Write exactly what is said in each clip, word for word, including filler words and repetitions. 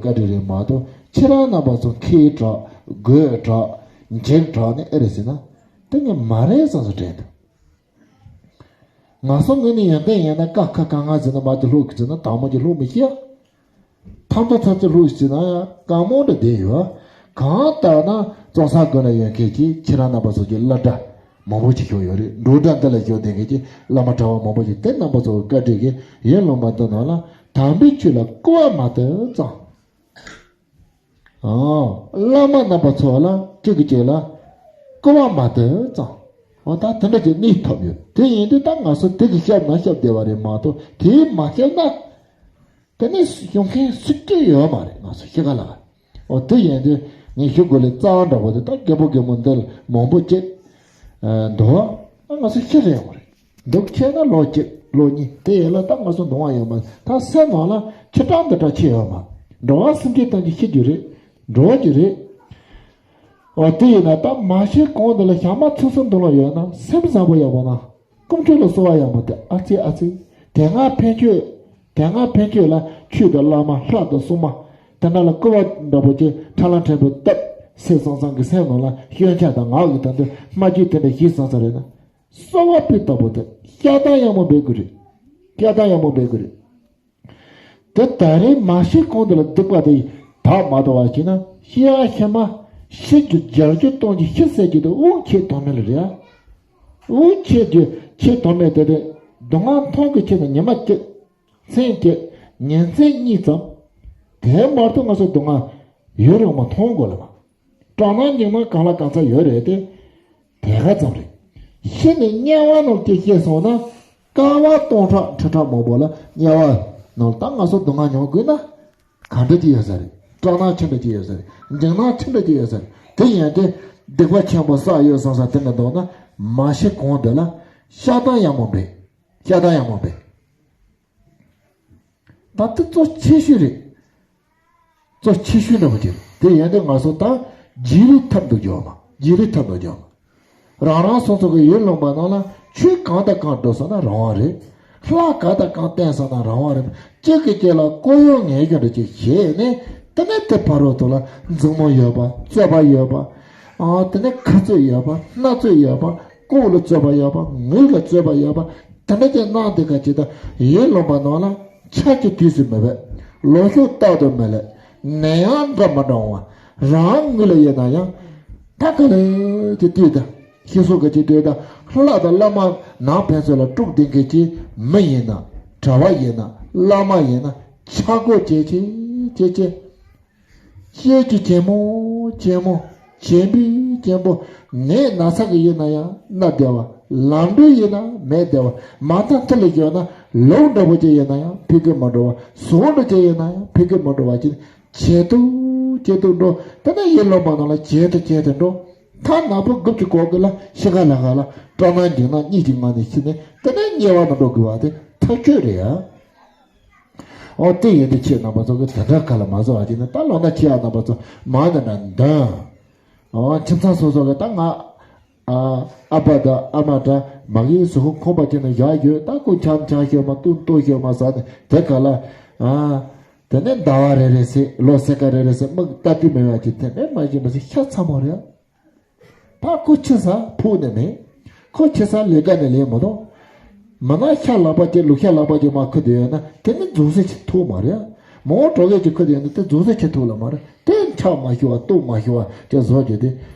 བཀའ་དྲིན་རེད་མ་གཏོགས། ཁྱེད་རང་རྣམ་པ་ཚོ་ཁེ་དྲག་དགོད་དྲག་འཇིགས་དྲག་ནི་ཨེ་རེད་ཟེར་ན། དེ་ངས་མ་རེད་བསམ་བསམ་དྲན་འདུག་ང་ཚོ་ངོས་ནས་ཡོན་ཏན་ཡིན་ན། ཀ་ཁ་ག་ང་ཟེར་ན་མ་དེ་ལྷུག་གི་ཟེར་ན། དང་པོ་གི་ལྷུག་མི་ཤེས། ཐམ་ཐམ་ཚ་ཚ་ལྷུག་ཟེར་ན་ཡང་གང་མང་འདྲ་བསྡད་ཡོད། གང་ལྟར་ན་ཙོང་ས་དགོན་ལ་ཡོད་མཁན་གྱི་ཁྱེད་རང་རྣམ་པ་ཚོ་གི་བླ་གྲྭ་མང་པོ་ཅིག་ཞིག་ཡོད་རེད། འབྲོག་སྒྲ་འདི་ལ་ཞུགས་བསྡད་མཁན་གྱི་བླ་མ་གྲྭ་པ་མང་པོ་ཅིག་དེ་རྣམ་པ་ཚོ་གི་བཀའ་དྲིན་གྱིས་ཡུལ་ལུང་པ་འདི་ནང་ལ་དམ་པའི་ཆོས་ལ་སྐུར་བ་མ་དོན་ཙམ། ཨང་། བླ་མ་རྣམ་པ་ཚོ་ལ་གཅིག་གིས་གཅིག་ལ་སྐུར་བ་མ་དོན་ཙམ། འོ་ད་དེ་འདྲ་ཅིག་གནས་ཐུབ་ཡོད། དེ་ཡིན་དུས་ད་ང་ཚོ་དེ་གི་ཞབས་ན་ཞབས་བདེ་བ་རེད་མ་གཏོགས། དེ་མ་ཞབས་ན་དེ་ནས་ཞུ་མཁན་སུ་གཅིག་ཡོད་མ་རེད། ང་ཚོ་ཤི་ཁ་ལ། འོ་དེ་ཡིན་དུས་ངས་ཞུ་དགོས་ལས་རྩ་བ་འདྲ་པོ་དེ། ད་རྒད་པོ་རྒད་མོ་འདི་མང་པོ་ཅིག་འདུག་ང་ཚོ་ཤི་རན་པ་རེད། འདུག་ཆེ་ན་ལོ་གཅིག་ལོ་གཉིས་དེ་ཡན་ལ་ད་ང་ཚོ་སྡུག་བསྔལ་ཡོད་མ་རེད། ད་སེམས་ནང་ལ་ཁྱི་སྐྲག་འདི་འདྲ་ཆེ་ཡོད་མ། འགྲོ་བ་སེམས་ཅན་ཐམས་ཅད་ཤི་རྒྱུ་རེད། འགྲོ་རྒྱུ་རེད། འོ་དེ་ཡིན་ན་ད་མ་ཤི་གོང་དེ་ལ་ཞག་མ་ཚུགས་སུ་འདུག་ལ་ཡོད་ན། སེམས་བཟང་པོ་ཡག་པོ་ན། སྐུ་མཆོད་ལ་གསོལ་བ་ཡག་པོ་དེ། ཨ་ཙི་ཨ་ཙི། དེ་སྔ་ཕན་ཆོད། དེ་སྔ་ཕན་ཆོད་ལ་ཆོས་དང་བླ་མ་ལྷ་དང་སྲུང་མ་དེ་འདྲ་ལ་སྐུར་བ་འདྲ་པོ་ཅིག་ཁྲ་ལམ་ཕྲན་བུ་བཏབ་སེ་སང་སང་གི་སེམས་ནང་ལ་སྐྱོན་ཆ་དང་ངག་གི་དོན་དུ་སྨྲ་བརྗོད་དེ་འདྲ་ཞིག་སོང་ས་རེད་ན། གསོལ་བ་ཕུལ་ལྟ་བུ་དེ་བཤད་སྟངས་ཡག་མོ་འབད་དགོས་རེད། བཤད་སྟངས་ཡག་མོ་འབད་དགོས་རེད། དེ་ད་རེས་མ་ཤི་གོང་དུ་ལ་སྡིག་པ་དེ་དག་མ་དག་པ་བྱས་ན། ཤི་ཡ་ཤི་མ་ཤི་རྒྱུ་བརྒྱལ་རྒྱུ་གཏོང་རྒྱུ་ཤི་ཟེར་རྒྱུ་དེ་དབུགས་ཆད་དོན་མེད་ལ་རེད་ཨ། དབུགས་ཆད་རྒྱུ་ཆད་དོན་མེད་དེ་རེད། སྡུག་བསྔལ་མཐོང་གི་ཆེད་དུ་ཉི་མ་གཅིག་མཚན་གཅིག་ཉིན་མཚན་གཉིས་ཙམ། དེ་མ་གཏོགས་ང་ཚོ་སྡུག་བསྔལ་ཡུན་རིང་མ་མཐོང་དགོས་ལ་མ། སྐྲག་སྣང་འཇིགས་སྣང་གང་ལ་གང་འཚམ་ཡོད་རེད་དེ། དེ་ག་ཙམ་རེད། ཤི་ནས་དམྱལ་བ་ནང་སྐྱེ་སྐྱེས་སོང་ན། བསྐལ་པ་སྟོང་ཕྲག་ཁྲི་ཕྲག་མང་པོ་ལ་དམྱལ་བ་ནང་ད་ང་ཚོ་སྡུག་བསྔལ་མྱོང་དགོས་ན། ག་འདྲ་ཅིག་ཡོད་ས་རེད། སྐྲག་སྣང་ཆེ་འདྲ་ཅིག་ཡོད་ས་རེད། འཇིགས་སྣང་ཆེ་འདྲ་ཅིག་ཡོད་ས་རེད། དེ་ཡིན་ཏེ། སྡིག་པ་ཆེན་པོ་བསགས་ཡོད་བསམ་ས་དེ་འདྲ་འདུག་ན། མ་ཤི་གོང་དེ་ལ་བཤད་སྟངས་ཡག་མོ་འབད། བཤད་སྟངས་ཡག་མོ་འབད། ད་དེ་གཙོ་ཆེ་ཤོས་རེད། གཙོ་ཆེ་ཤོས་འདྲ་པོ་དེ་རེད། དེ་ཡིན་དུས་ང་ཚོ་ད་བརྗེད་རེས་ཐབས་འདུག་རྒྱུ་མ། བརྗེད་རེས་ཐབས་འདུག་རྒྱུ་མ། རང་རང་སོ་སོ་གི་ཡུལ་ལུང་པ་ནང་ལ་ཆོས་གང་དང་གང་སྒྲུབ་སོང་ན་རང་དབང་རེད། ལྷ་ག་དང་གང་བསྟེན་སོང་ན་རང་དབང་རེད། གཅིག་གིས་གཅིག་ལ་ལྐོག་གཡོ་ངན་སྐྱོན་འདྲ་ཅིག་བྱས་ནས། དེ་ནས་དེ་ཕ་རོལ་ཏོ་ལ་མཛུབ་མོ་ཡོད་པ། རྩོད་པ་ཡོད་པ། ཨ། དེ་ནས་ཁ་རྩོད་ཡོད་པ། སྣ་རྩོད་ཡོད་པ། ལྐོག་ལ་རྩོད་པ་ཡོད་པ། ངོས་ལ་རྩོད་པ་ཡོད་པ། དེ་འདྲ་ཅིག་གནང་དེ་ག་ཅིག་ད་ཡུལ་ལུང་པ་ནང་ལ་ཆ་ཅིག་དུས་སུ་མེད་པས། ལོ་ཤུགས་རྟག་ཏུ་མེད་ལས། ནད་ཡང་འདྲ་མ་འདྲ་འོང་བ། རང་ངོས་ལ་ཡིན་ན་ཡང་ད་ག་ལེ་ཅིག་དུས་ད། ཤི་སོགས་ཀྱི་ཅིག་དུས་ད། ལྷ་དང་བླ་མ་ནང་ཕན་ཚུན་ལ་དཀྲུག་ལྡན་མཁན་གྱི་མི་ཡིན་ན། གྲྭ་པ་ཡིན་ན། བླ་མ་ཡིན་ན། ཆག་སྒོ་བྱེད་ཅེས་བྱེད་ཅེས། བཤད་རྒྱུ་ཆེན་མོ་ཆེན་མོ། ཆེན་པོའི་ཆེན་པོ། ནད་ན་ཚ་གི་ཡིན་ན་ཡང་མནའ་བདེ་བ། ལམ་འགྲོའི་ཡིན་ན་མེད་བདེ་བ། མ་མཐའ་མཐའ་ལ་བརྗོད་ན་ལུག་འདྲ་པོ་ཅིག་ཡིན་ན་ཡང་ཕ་གིར་མ་འགྲོ་བ། ཟོག་འདྲ་ཅིག་ཡིན་ན་ཡང་ཕ་གིར་མ་འགྲོ་བ་ཅིག་ཇེ་སྡུག་ཇེ་སྡུག་འགྲོ། དེ་ནས་ཡུལ་ལུང་པ་ནང་ལ་ཇེ་སྡུག་ཇེ་སྡུག་འགྲོ། མཐའ་ནག་པོ་དགུ་བཅུ་གོ་དགུ་ལ་ཤི་ཁ་ལ་ཁ་ལ་སྐྲག་སྣང་འཇིགས་སྣང་གཉིས་ཀྱི་ངང་ནས་ཤི་ནས། དེ་ནས་དམྱལ་བ་ནང་འགྲོ་དགོས་པ་དེ་ཐག་ཆོད་རེད་ཡ། ཨོ་དེ་ཡིན་དུས་ཁྱེད་རྣམ་པ་ཚོ་གིས་དེ་འདྲ་ག་ལ་མ་བཟོ་བ་ཅིག་ནི། ད་ལོ་ན་ཁྱེད་ཡ་རྣམ་པ་ཚོ་མ་འདི་འདྲ་འདོན། ཨོ་ཁྱིམ་ཚང་སོ་སོ་གི་ད་ང་ཨ་ཨ་ཕ་དང་ཨ་མ་འདྲ་མ་གིའི་གཟུགས་པོ་ཁོམ་པ་ཅིག་ནས་བཞག་ཡོད། ད་ཁོ་ཆང་ཆང་ཤོར་མ། ལྟུང་ལྟུང་ཤོར་མ་ཟ་ནས། དེ་ག་ལ་ཨ་དེ་ནས་ཟླ་བ་རེ་རེ་ཟེར། ལོ་སེ་ཀ་རེ་རེ་ཟེར། མིག་ལྟ་དུས་མེད་པ་ཅིག་དེ་ནས་མ་ཤི་མ་ཤི་ཤ་ཚ་མོ་རེད། ད་ཁོ་ཁྱི་ཟ་ཕུག་ནས་མེད། ཁོ་ཁྱི་ཟ་ལས་ཀ་ནས་ལས་མ་གཏོགས། མིན་ན་ཤ་ལག་པ་ཅིག་ལུག་ཤ་ལག་པ་ཅིག་མར་ཁུར་དུ་ཡོད་ན་དེ་ནི་རྫུན་ཟེར་ཅིག་ཐུག་མ་རེད། མང་པོ་གྲོགས་ཡོད་ཅིག་ཁུར་དུ་ཡོད་ན་དེ་རྫུན་ཟེར་ཅིག་ཐུག་ལ་མ་རེད། དེ་ཆག་མ་ཤོར་བ་ལྟུང་མ་ཤོར་བ་ཅིག་བཟོ་རྒྱུ་དེ་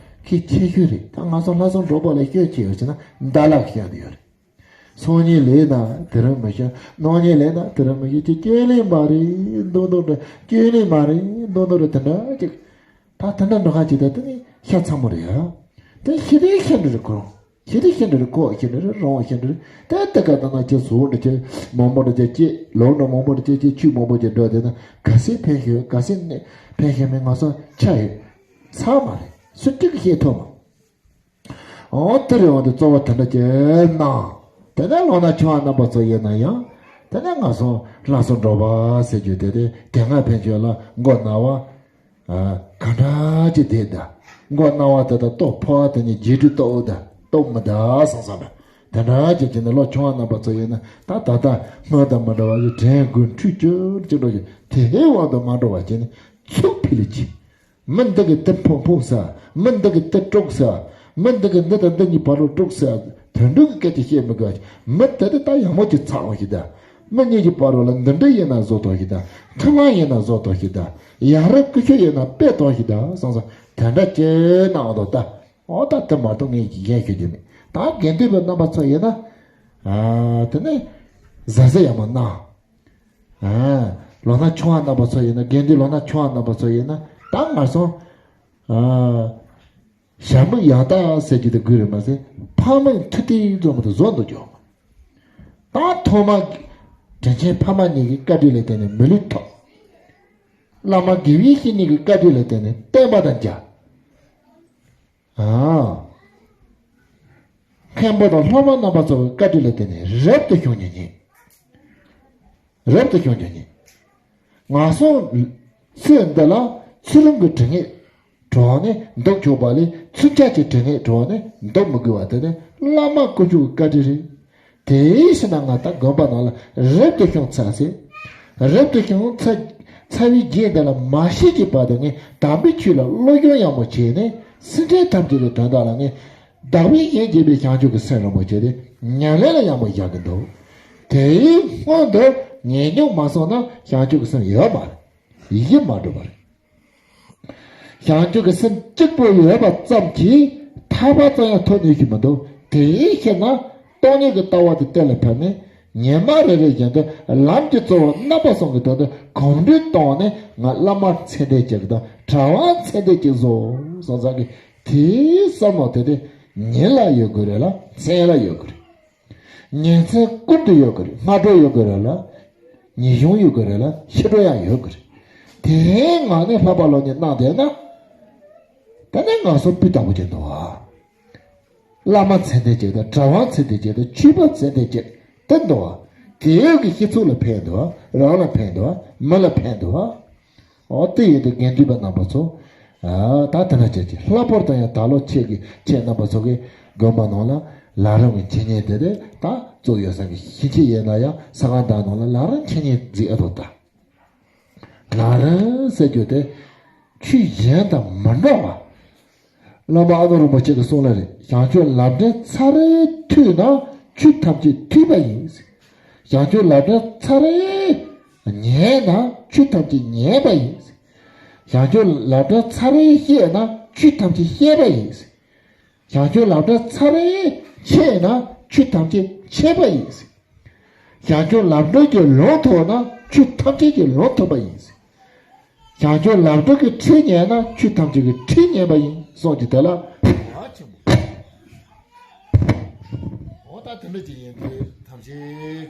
གལ་ཆེ་ཤོས་རེད། ད་ང་ཚོ་ལྷ་སྲུང་འབྲོག་པ་ལ་སྐྱོན་ཅི་ཡོད་ཟེར་ན་ཟླ་ལག་བཤད་དེ་ཡོད་རེད། སང་ཉིན་ལས་ན་དེ་རིང་མི་ཤི། གནངས་ཉིན་ལས་ན་དེ་རིང་མི་ཤི། ཅིག་སྐྱོན་ལས་མ་རེད་མདོག་མདོག་འདྲ། སྐྱོན་ལས་མ་རེད་མདོག་མདོག་འདྲ། དེ་འདྲ་ཅིག་ད་དེ་འདྲ་འགྲོ་ཁ་ཅིག་ད་དེ་ནི་ཤ་ཚ་མོ་རེད་ཡ། དེ་ཤི་དེ་ཤི་འདྲ་རེད། ཁོ་རང་ཤི་དེ་ཤི་འདྲ་རེད། ཁོ་ཤི་འདྲ་རེད། རང་ཤི་འདྲ་རེད། དེ་དེ་ག་ད་ན་ཅིག་ཟོག་འདྲ་ཅིག་མང་པོ་འདྲ་ཅིག་སྐྱེས། ལུག་འདྲ་མང་པོ་འདྲ་ཅིག་སྐྱེས། ཆུ་མང་པོ་ཅིག་འགྲོ། དེ་ན་ག་ཚད་ཕན་ཤོར། ག་ཚད་ནས་ཕན་ཤོར་མིན་ང་ཚོ་ཆ་ཡོད་ཚར་མ་རེད། སུ་གཅིག་གིས་ཤེས་ཐུབ་མ། འོ་དེ་རེད། འོ་དེ་གཙོ་བོ་དེ་འདྲ་ཅིག་གནང་། དེ་ནས་ལོ་ན་ཆུང་བ་རྣམ་པ་ཚོ་ཡིན་ན་ཡང་། དེ་ནས་ང་ཚོ་ལྷ་སྲུང་འབྲོག་པ་ཟེར་རྒྱུ་དེ་དེ་དེ་སྔ་ཕན་ཆོད་ལ་མགོ་ན་བ་ག་འདྲ་ཅིག་བསྡད་ད། མགོ་ན་བ་དེ་དང་ལྟོ་ཕོ་བ་དེ་གཉིས་རྗེས་འགྲོ་ལྟོ་ད་ལྟོ་མི་ད་སང་སང་ད། དེ་འདྲ་བྱས་བྱས་ནས་ལོ་ཆུང་བ་རྣམ་པ་ཚོ་ཡིན་ན་ད་ད་ལྟ་སྔོན་དང་མི་འདྲ་བ་ཞིག་དྲན་དགོས་འཁྲུལ་གྱུར་གྱི་འགྲོ་ཞིག་དེ་ཧེ་དབང་དུ་མ་འགྲོ་བ་བྱས་ནས་ཚུགས་ཕི་ལ་གྱིས། མི་འདི་གི་དེ་ཕོག་ཕོག་ཟ། མི་འདི་གི་དེ་དཀྲོག་ཟ། མི་འདི་གི་འདི་དང་འདི་གཉིས་བར་རུ་དཀྲོག་ཟ། དོན་འགྲུབ་ཀྱི་སྐད་ཆ་བཤད་མི་དགོས། མི་དེ་དེ་ད་ཡག་མོ་ཅིག་ཚ་འོང་ཞིག་ད། མི་གཉིས་ཀྱི་བར་རུ་ལ་འདི་འདྲ་ཡིན་ན་བཟོ་ཐོག་ཞིག་ད། ཁྲིམས་ལ་ཡིན་ན་བཟོ་ཐོག་ཞིག་ད། ཡ་རབས་ཀུ་ཤུ་ཡིན་ན་དཔེ་ཐོག་ཞིག་ད་སོང་ཙང་དེ་འདྲ་ཅི་གནང་འདུག་ད། ཨོ་ད་དེ་མ་གཏོགས་ངས་ཀྱི་ཡན་ཤོད་རྒྱུ་མེད། ད་དགེ་འདུན་པ་རྣམ་པ་ཚོ་ཡིན་ན། ཨ་དེ་ནས་གཟབ་གཟབ་ཡག་མོ་གནང་། ཨ་ལོ་ན་ཆུང་བ་རྣམ་པ་ཚོ་ཡིན་ན་དགེ་འདུན་ལོ་ན་ཆུང་བ་རྣམ་པ་ཚོ་ཡིན་ན་ད་ང་སོང་། ཨ་ཞྭ་མོ་ཡང་དག་ཟེར་རྒྱུ་དེ་དགོས་རེད་མ་ཟད་ཕ་མའི་མཐུ་རྟེན་འཛོམས་དུ་བཟོ་འདུག་ཀྱང་། ད་ཐོག་མ་དྲིན་ཆེན་ཕ་མ་གཉིས་ཀྱི་བཀའ་དྲིན་ལ་བརྟེན་ནས་མི་ལུས་ཐོབ། བླ་མ་དགེ་བའི་བཤེས་གཉེན་གྱི་བཀའ་དྲིན་ལ་བརྟེན་ནས་བསྟན་པ་དང་མཇལ། ཨ། མཁན་པོ་དང་སློབ་མ་རྣམ་པ་ཚོ་གི་བཀའ་དྲིན་ལ་བརྟེན་ནས་རབ་ཏུ་བྱུང་ཉིད་ཉིད། རབ་ཏུ་བྱུང་ཉིད་ཉིད། ང་སོང་ཚེ་འདི་ལ་ཚུལ་ཁྲིམས་ཀྱི་དྲི་ངད་གྲོལ་ནས་འདུག་ཆོག་པ་ལས་ཚུལ་ཁྲིམས་ཀྱི་དྲི་ངད་གྲོལ་ནས་འདུག་མི་དགོས་པ་དེ་ནི་བླ་མ་དཀོན་མཆོག་གི་བཀའ་དྲིན་རེད། དེའི་ཕྱིར་ན་ང་ད་དགོན་པ་ནང་ལ་རབ་ཏུ་བྱུང་ཚར་ཟེར། རབ་ཏུ་བྱུང་ཚར་ཚར་བའི་རྗེས་འདི་ལ་མ་ཤི་གི་བར་དུ་ངས་དམ་པའི་ཆོས་ལ་བློ་སྦྱོང་ཡག་མོ་བྱས་ནས་སེམས་ཅན་ཐམས་ཅད་ཀྱི་དོན་དག་ལ་ངས་བདག་པོས་གཞན་གཅེས་པའི་བྱང་ཆུབ་ཀྱི་སེམས་རིན་པོ་ཆེ་དེ་ཉམས་ལེན་ལ་ཡག་མོ་བཞག་གི་འདུག་དེའི་སྔོན་དུ་ངེས་འབྱུང་མ་སོང་ན་བྱང་ཆུབ་ཀྱི་སེམས་ཡོད་མ་རེད། ཡིད་མ་འགྲུབ་པ་རེད། བྱང་ཆུབ་ཀྱི་སེམས་གཅིག་པུ་ཡོད་པ་ཙམ་གྱིས་ཐར་པ་ཙམ་ཡང་ཐོབ་ནུས་ཀྱི་མི་འདུག་དེའི་ཕྱིར་ན་སྟོང་ཉིད་ཀྱི་ལྟ་བ་དེ་གཏན་ལ་ཕབ་ནས་ཉི་མ་རེ་རེ་བཞིན་དུ་ལམ་གྱི་གཙོ་བོ་རྣམ་པ་གསུམ་གྱི་དོན་དུ་གོམ་བགྲོད་བཏང་ནས་ང་བླ་མ་ཚད་ལྡན་ཅིག་དང་གྲྭ་བ་ཚད་ལྡན་ཅིག་བཟོ་བསམ་བསམ་གྱི་དེའི་བསམ་བློ་དེ་དེ་ཉིན་ལ་ཡོད་དགོས་རེད་ལ་མཚན་ལ་ཡོད་དགོས་རེད། ཉིན་མཚན་ཀུན་ཏུ་ཡོད་དགོས་རེད། སྔ་དྲོ་ཡོད་དགོས་རེད་ལ། ཉིན་གཞུང་ཡོད་དགོས་རེད་ལ་ཕྱི་དྲོ་ཡང་ཡོད་དགོས་རེད། དེའི་ངང་ནས་ལྷག་པ་སློབ་གཉེར་གནང་བསྡད་ན། དེ་ནས་ང་ཚོ་སྤུས་དག་པོ་ཅིག་འདུག་ཨ། བླ་མ་ཚད་ལྡན་ཅིག་དང་གྲྭ་བ་ཚད་ལྡན་ཅིག་དང་ཆོས་པ་ཚད་ལྡན་ཅིག་དེ་འདུག་ཨ། དེ་ཡོད་ཀྱི་སྤྱི་ཚོགས་ལ་ཕན་འདུག་ཨ། རང་ལ་ཕན་འདུག་ཨ། མི་ལ་ཕན་འདུག་ཨ། འོ་དེ་ཡིན་དུས་དགེ་འདུན་པ་རྣམ་པ་ཚོ། ཨ་ད་དེ་འདྲ་བྱས་ཀྱི་ལྷག་པར་དུ་ཡང་ད་ལོ་ཁྱེད་ཀྱི་ཁྱེད་རྣམ་པ་ཚོ་གི་དགོན་པ་ནང་ལ་ལམ་རིམ་གྱི་འཆད་ཉན་དེ་རེད་ད་གཙོ་ཡོད་ས་གི་ཤིང་ཆེན་ཡིན་ན་ཡང་ས་ག་ཟླ་ནང་ལ་ལམ་རིམ་འཆད་ཉན་མཛད་ཨ་ཐོག་ད། ལམ་རིམ་ཟེར་རྒྱུ་དེ་ཆོས་གཞན་དང་མི་འདྲ་བ། བླ་མ་ཨ་ནུ་རིན་པོ་ཆེ་གི་གསུང་ལ་རེད། བྱང་ཆུབ་ལམ་འབྲས་ཚར་རེ་ཐོས་ན་ཆོས་ཐམས་ཅད་ཐོས་པ་ཡིན། བྱང་ཆུབ་ལམ་འབྲས་ཚར་རེ་ཉན་ན་ཆོས་ཐམས་ཅད་ཉན་པ་ཡིན། བྱང་ཆུབ་ལམ་འབྲས་ཚར་རེ་ཤེས་ན་ཆོས་ཐམས་ཅད་ཤེས་པ་ཡིན། བྱང་ཆུབ་ལམ་འབྲས་ཚར་རེ་ཤེས་ན་ཆོས་ཐམས་ཅད་ཤེས་པ་ཡིན། བྱང་ཆུབ་ལམ་འབྲས་ཀྱི་ལུང་ཐོབ་ན་ཆོས་ཐམས་ཅད་ཀྱི་ལུང་ཐོབ་པ་ཡིན། བྱང་ཆུབ་ལམ་འབྲས་ཀྱི་ཁྲིད་ཉན་ན་ཆོས་ཐམས་ཅད་ཀྱི་ཁྲིད་ཉན་པ་ཡིན་གསུངས་ཀྱི་དེ་ལ། འོ་ད་དེ་འདྲ་ཅིག་ཡིན་དུས་ཐམས་ཅད་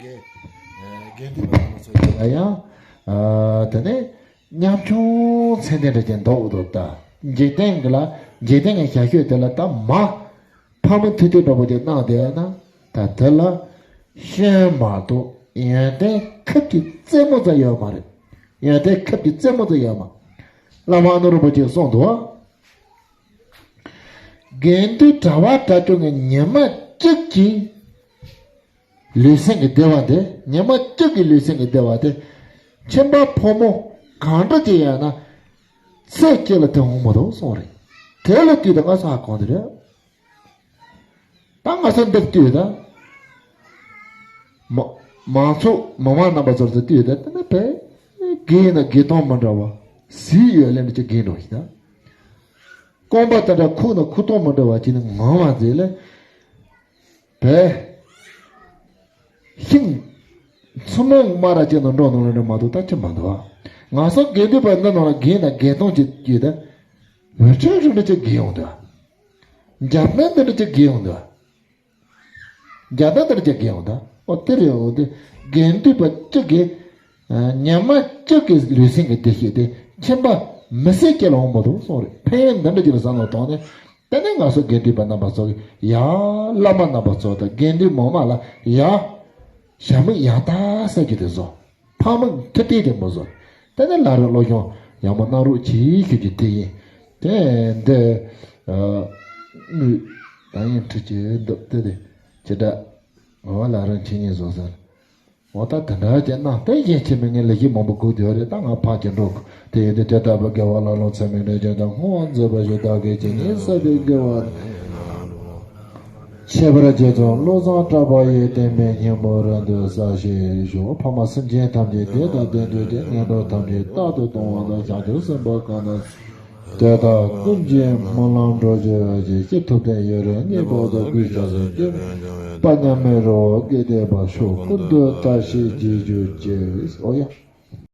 ཀྱི་དགེ་འདུན་པ་རྣམ་པ་ཚོ་ཡིན་ལ་ཡང་དེ་ནས་ཉམ་ཆུང་ཚད་ལྡན་འདྲ་ཅན་འདུག་འདུག་ད་འཇིག་རྟེན་གྱི་ལ་འཇིག་རྟེན་གྱི་ཞབས་ཞུ་དེ་ལ་ད་མ། ཕ་མ་མཐུ་སྟོབས་འདྲ་པོ་དེ་གནང་བསྡད་ན་ད་དེ་ལ་ཤན་མ་གཏོགས་ཡོན་ཏན་ཁབ་ཀྱི་རྩེ་མོ་ཙམ་ཡོད་མ་རེད། ཡོན་ཏན་ཁབ་ཀྱི་རྩེ་མོ་ཙམ་ཡོད་མ། བླ་མ་ཨ་ནུ་རིན་པོ་ཆེས་གསུངས་འདུག་དགེ་འདུན་གྲྭ་བ་དྲག་སྐྱོང་གི་ཉི་མ་གཅིག་གི་ལུས་སེམས་ཀྱི་བདེ་བ་དེ་ཉི་མ་གཅིག་གི་ལུས་སེམས་ཀྱི་བདེ་བ་དེ་ཁྱིམ་པ་ཕོ་མོ་གང་འདྲ་ཅིག་ཡིན་ན་ཚེ་གཅིག་ལ་དེ་འོང་མ་གཏོགས་གསུངས་རེད། དེ་ལ་ལྟོས་དང་ང་ཚོ་ཧ་གོ་འདི་རེད། ད་ང་ཚོ་འདིར་ལྟོས་དང་། མ་མང་ཚོགས་མི་མང་རྣམ་པ་ཚོར་ལྟོས་དང་དེ་ནི་བས་དགེ་ཡིན་ན་དགེ་མཐོང་མི་འདྲ་བ། གཟི་ཡོད་ལེན་ཅིག་དགེ་འགྲོ་ཞིག་དང་། རྐང་པ་དེ་འདྲ་ཁུག་ན་ཁུག་མཐོང་མི་འདྲ་བ་ཅིག་ནི་ངང་བ་མཛད་ལས། བས། ཤིང་། མཚོ་མོ་སྨ་ར་ཅན་དུ་འགྲོ་ནོ་ལ་འདྲ་མ་གཏོགས་ད་ཅི་མ་འདུག་ང་ཚོ་དགེ་འདུན་པ་འདི་ནང་ལ་དགེ་ན་དགེ་མཐོང་ཅིག་ཡོད་དེ། འུ་ཆོས་རིགས་འདྲ་ཅིག་དགེ་ཡོང་དུ། འཇབ་ནན་འདི་འདྲ་ཅིག་དགེ་ཡོང་དུ། འཇབ་ནན་འདི་འདྲ་ཅིག་དགེ་ཡོང་དུ། ཨོ་དེ་རེད་འོ་དེ། དགེ་འདུན་པ་གཅིག་གིས། ཉི་མ་གཅིག་གི་ལུས་སེམས་ཀྱི་བདེ་སྐྱིད་དེ་ཁྱིམ་པ་མི་སེར་སྐྱེལ་འོང་མ་གཏོགས་གསུངས་རེད། ཕན་ཡོན་འདི་འདྲ་ཅིག་ལ་བསམ་བློ་བཏང་ནས། དེ་ནས་ང་ཚོ་དགེ་འདུན་པ་རྣམ་པ་ཚོ་གིས་ཡ། བླ་མ་རྣམ་པ་ཚོ་དང་དགེ་འདུན་མང་མང་ལ་ཡ། ཞྭ་མོ་ཡང་དག་ཟེར་རྒྱུ་དེ་བཟོ། ཕ་མའི་མཐུ་རྟེན་དེ་མོ་བཟོ། དེ་ནས་ལམ་རིམ་སློབ་སྦྱོང་ཡག་མོ་གནང་རོགས་གྱིས་ཞུ་རྒྱུ་དེ་ཡིན། དེ་འདི། དངུལ། ད་ཡིན་ཁྲི་གཅིག་འདུག་དེ་དེ། ཇི་འདྲ། འོ་ལ་རང་ཁྱེད་ཉིད་བཟོ་ས་རེད། འོ་ད་དེ་འདྲ་བྱས་ན་དེ་གཞན་ཁྱེད་མི་ངན་ལས་ཀྱི་མང་པོ་གོ་དེ་རེད། ད་ང་ཕ་གི་འགྲོ་དེ་ཡོད་དེ་དེ་ལྟ་བུ་དགེ་བ་ལ་ལོ་ཚད་མི་འདྲ་ཅན་དང་སྔོ་བ་མཛད་པ་ཞིག་བདག་གིས་ཇི་སྙེད་བསགས་པའི་དགེ་བ། ཁྱད་པར་རྗེ་བཙུན་བློ་བཟང་གྲགས་པ་ཡི་བསྟན་པའི་སྙིང་པོ་རབ་ཏུ་གསལ་ཞིང་ཞུ། ཕ་མ་སེམས་ཅན་ཐམས་ཅད་བདེ་དང་ལྡན་དུས་ཏེ་ངན་འགྲོ་ཐམས་ཅད་རྟག་ཏུ་སྟོང་བ་དང་བྱང་ཆུབ་སེམས་དཔའ་གང་དག་དེ་དག་ཀུན་གྱི་སྨོན་ལམ་སྒྲོག་བྱེད་ཅིག་ཅི་ཐུབ་བསྟན་ཡུན་རིང་གནས་པ་དང་ཀུན་ཀྱང་སེམས་བསྐྱེད་པ་མཉམ་མེད་རོ་བརྒྱད་ལྡན་པ་ཕྱོགས་ཀུན་ཏུ་དར་ཞིང་རྒྱས་གྱུར་ཅིག་འོ་ཡ།